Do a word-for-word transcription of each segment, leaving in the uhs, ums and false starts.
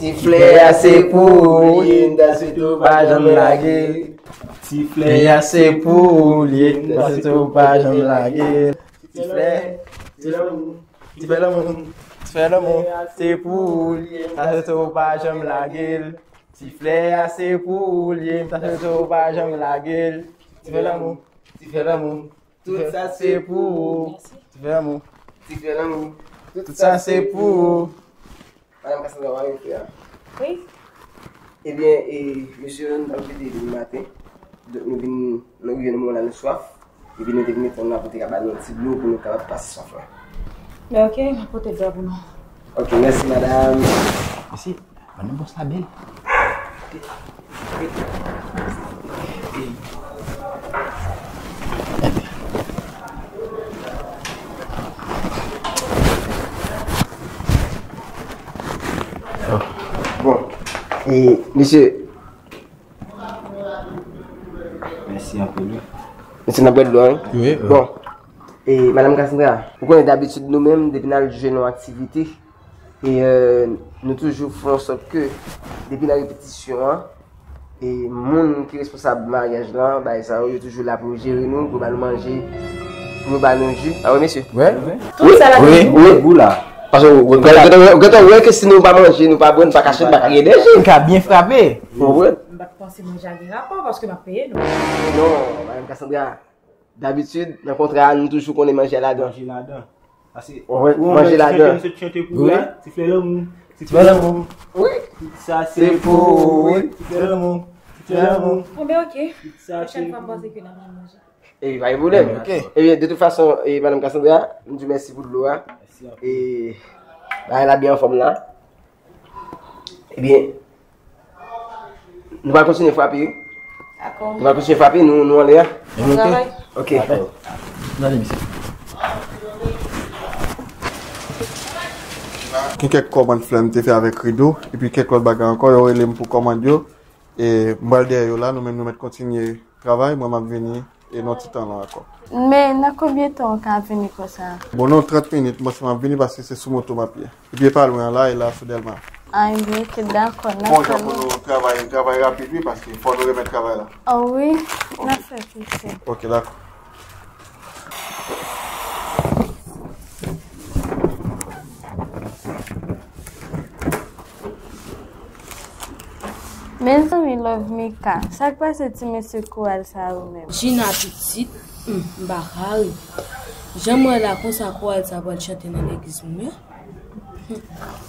Ti flè a se pou ou li ye, m ta swete w pa janm lage l. Ti flè a se pou ou li ye, m ta swete w pa janm lage l. Ti flè, ti flè lanmou, ti flè lanmou, ti flè lanmou, se pou ou li ye, m ta swete w pa janm lage l. Ti flè a se pou ou li ye, m ta swete w pa janm lage l. Ti flè lanmou, ti flè lanmou, tout sa se pou ou. Ti flè lanmou, ti flè lanmou, tout sa se pou ou. Madam Cassandra, w a vin frè a? Wi. Ebyen, e, mesye yo, nou t ap vide depi maten. Donk, nou vin, nou rive nan moman la, nou swaf. Epi nou te vin mete nou la pou te ka ba nou yon ti dlo pou nou kapab pase swaf la. Men ok, m ap pote dlo a pou nou. Ok, mèsi, madam. Mèsi. Madan bòs la bèl. Bon, e, mesye. Mèsi anpil, wi. Mesye, n ap bwè dlo, wi. Wi, wi. Bon, e, Madam Cassandra, ou konnen dabitid nou menm, depi n al jwe nan aktivite, e, e, nou toujou fè an sòt ke, depi nan repetisyon an, e, moun ki responsab maryaj lan, bagay sa yo, yo toujou la pou yo jere nou, pou yo ba nou manje, pou yo ba nou ji. A wi, mesye? Wi, wi. Tout sa la. Wi, wi. Gou la. Paske ou gentan wè, ou gentan wè ke si nou pa manje, nou pa bwè, nou pa kache, nou pa ka gen de ji. Nou ka byen frape. Ou konprann? M pa t panse manje a gen rapò, paske m ap peye nou. Non, Madam Cassandra, dabitid, nan kontra a, nou toujou konnen manje a ladan. Manje ladan. Paske, ou wè, ou manje ladan. Ti flè lanmou, ti flè lanmou. Wi. Tout sa se pou ou, wi. Ti flè lanmou, ti flè lanmou. Bon, ben, ok. Tout sa se pou ou. Pwochèn fwa, m panse ke n ap vin manje. E pa gen pwoblèm. Ok. Ebyen, de tout fason, e, Madam Cassandra, m di w mèsi pou dlo a. Mèsi anpil. E bagay la byen anfòm la. Ebyen, nou pral kontinye frape, wi. Dakò. Nou pral kontinye frape, nou, nou anlè a. Bon travay. Ok. Dakò. N ale, mesye. Gen kèk kòmand flè m te fè avèk rido, epi kèk lòt bagay ankò, yo rele m pou kòmand yo. E m pral dèyè yo la, nou menm nou mèt kontinye travay, mwen m ap vini e nan ti tan lan ankò. Men nan konbyen tan w ka vini konsa? Bon, nan trant minit, m panse m ap vini paske se sou moto m ap ye. Epi e pa lwen an la, e la sou Dèlma. Ay, men, ok, dakò, n ap tann ou. Bon, jan pou nou travay, travay rapid, wi, paske fò nou remèt travay la. O wi, n ap fè piti. Ok, dakò. Mezanmi, Love Mika, sa k pase ti mesye koral sa yo menm? Jina pitit, hmm, m pa ka ri. Jan m wè la konsa koral sa pral chante nan legliz moun yo.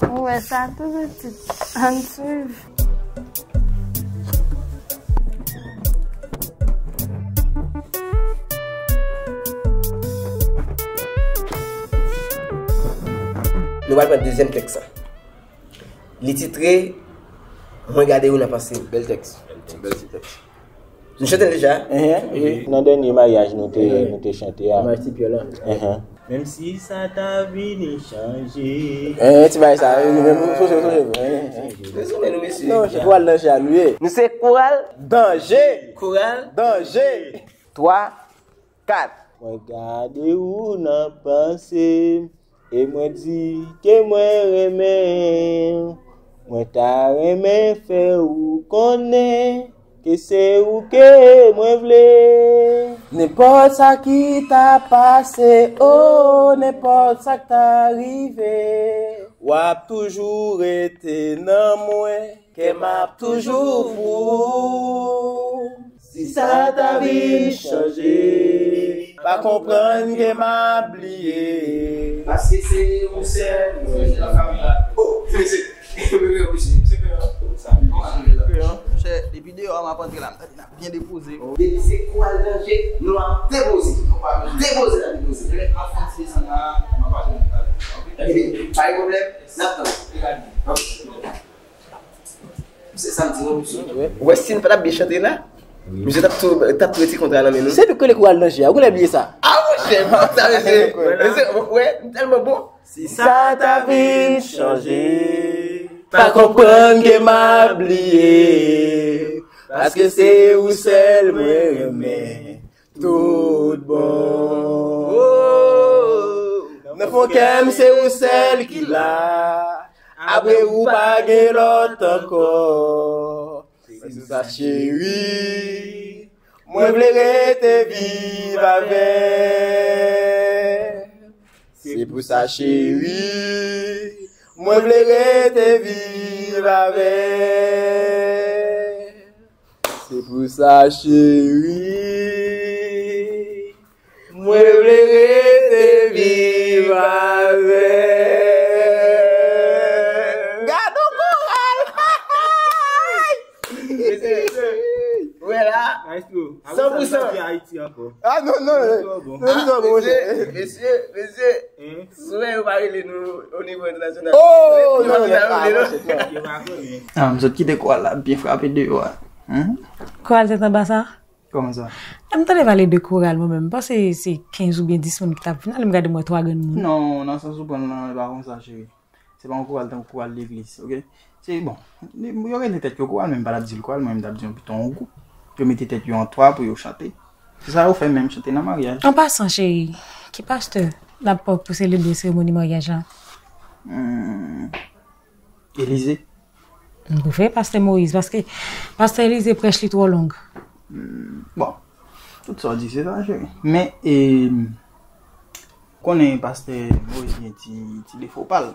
Ou wè sa tou pitit, ann swiv. Nou pral pran dezyèm tèks la. Li titre Mwen gade ou nan panse m. Bèl tèks. Bèl ti tèks. Nou chante l deja? Enhen, wi. Nan dènye maryaj nou te, nou te chante a. Maryaj ti Pyè la. Enhen. Menm si sa ta vini chanje. Enhen, ti bagay sa, wi, menm, sonje, sonje, enhen. Dezole nou, mesye. Non, se koral Danje a nou ye. Nou se koral Danje. Koral Danje. Twa, kat. Mwen gade ou nan panse m, e mwen di ke mwen renmen w. Mwen ta renmen fè ou konnen ke se ou ke mwen vle. Nenpòt sa ki ta pase, o, nenpòt sa k ta rive, w ap toujou rete nan mwen. Kè m ap toujou pou ou. Si sa ta vin chanje, pa konprann ke m ap bliye. Paske se ou sèl mwen. O, se mesye. Wi, wi, wi, se, se ke, sa, monchè, depi deyò a, m ap antre la, m tande n ap byen depoze. Depi se koral Danje, nou ap depoze. Depoze, n ap depoze. Lè m ap fè ti sa la, m ap pase nan kay. Ebyen, pa gen pwoblèm, n ap tann. Ok. Se sa m di non, mesye. Ou wè si n pa t ap byen chante la, misye t ap tou, t ap tou rete kontra nan men nou. Se nou k rele koral Danje a, ou genlè bliye sa. A, monchè, m pa konn sa, mesye. Mesye, ou wè, m tèlman bon. Si sa ta vin chanje, pa konprann ke m ap bliye, paske se ou sèl mwen renmen tout bon. Nan fon kè m, se ou sèl ki la. Apre ou pa gen lòt ankò. Se pou sa cheri, mwen vle rete viv avè. Se pou sa cheri, mwen vle rete viv avè. Se pou sa cheri, mwen vle rete viv avè. Gad yon koral! Mesye, wè la, Maestro, san pou san. Ayiti ankò. Ah non, non, non, non, non, mesye, mesye, mesye. Sou wè yo pa rele nou o nivo entènasyonal. Oh, non, non, non, ah, non. Ah, m sot kite koral la byen frape deyò a. Koral tèt anba sa? Kòman sa? M tande pale de koral mwen menm. M panse se kenz oubyen dis moun ki t ap vin. Ale m gade m wè twa grenn moun. Non, nan sans ou pran l lan, e pa konsa, cheri. Se pa yon koral tankou koral legliz, oke? Se, bon, yo rele tèt yo koral, men m pa t ap di l koral, mwen m t ap di yon pito yon gwoup. Yo mete tèt yo an twa pou yo chante. Se sa yo fè menm, chante nan maryaj. An pasan, cheri, ki pastè n ap pran pou selebre seremoni maryaj la? Hmm, Elize. M prefere pastè Moyiz, paske pastè Elize prèch li twò long. Hmm, bon, tout sa w di se sa, cheri. Men, e, konnen pastè Moyiz gen ti, ti defo pa l.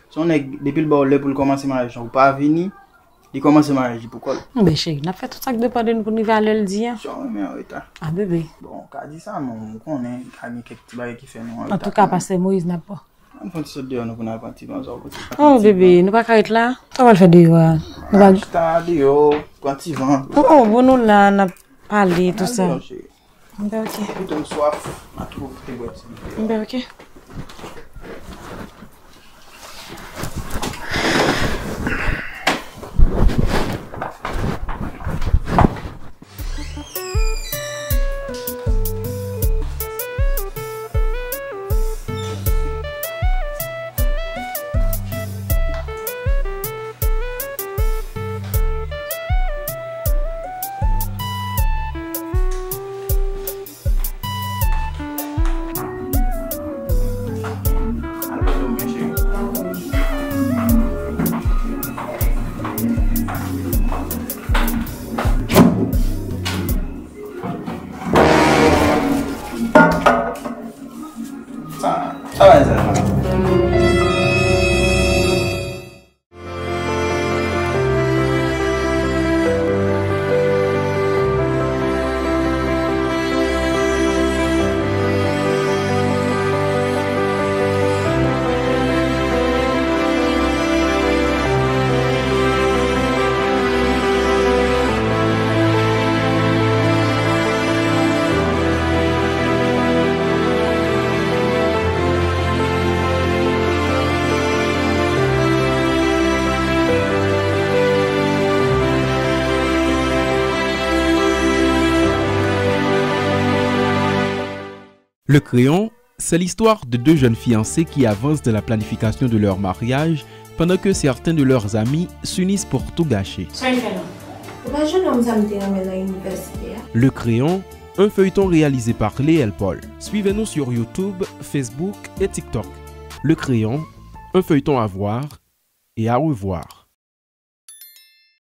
Se yon nèg, depi l ba w lè pou l kòmanse maryaj lan, ou pa vini, li kòmanse maryaj li pou kò l. Bon, cheri, n ap fè tout sa k depann de nou pou n rive a lè l di an. Sa w renmen an reta. Ah, bebe. Bon, w ka di sa, men w konnen, ka gen kèk ti bagay ki fè nou an reta. Antouka, pastè Moyiz n ap pran. Ann fè yon ti sot deyò nou pou n al pran ti van, sa w pote. Oh, bebe, nou pa ka ret la. Sa w pral fè deyò a? Nou pa chita deyò, pran ti van. Oh, oh, bon, nou la, n ap pale, tout sa. Ann al deyò, cheri. Mwen oke. Pito m swaf, m a tou te bwè ti biten. Mwen oke. Sa, sa va, sa. Le Crayon, c'est l'histoire de deux jeunes fiancés qui avancent dans la planification de leur mariage pendant que certains de leurs amis s'unissent pour tout gâcher. Sa l fè la? Ou pa jwenn nonm sa m te renmen nan inivèsite a? Le Crayon, un feuilleton réalisé par Léel Paul. Suivez-nous sur YouTube, Facebook et TikTok. Le Crayon, un feuilleton à voir et à revoir.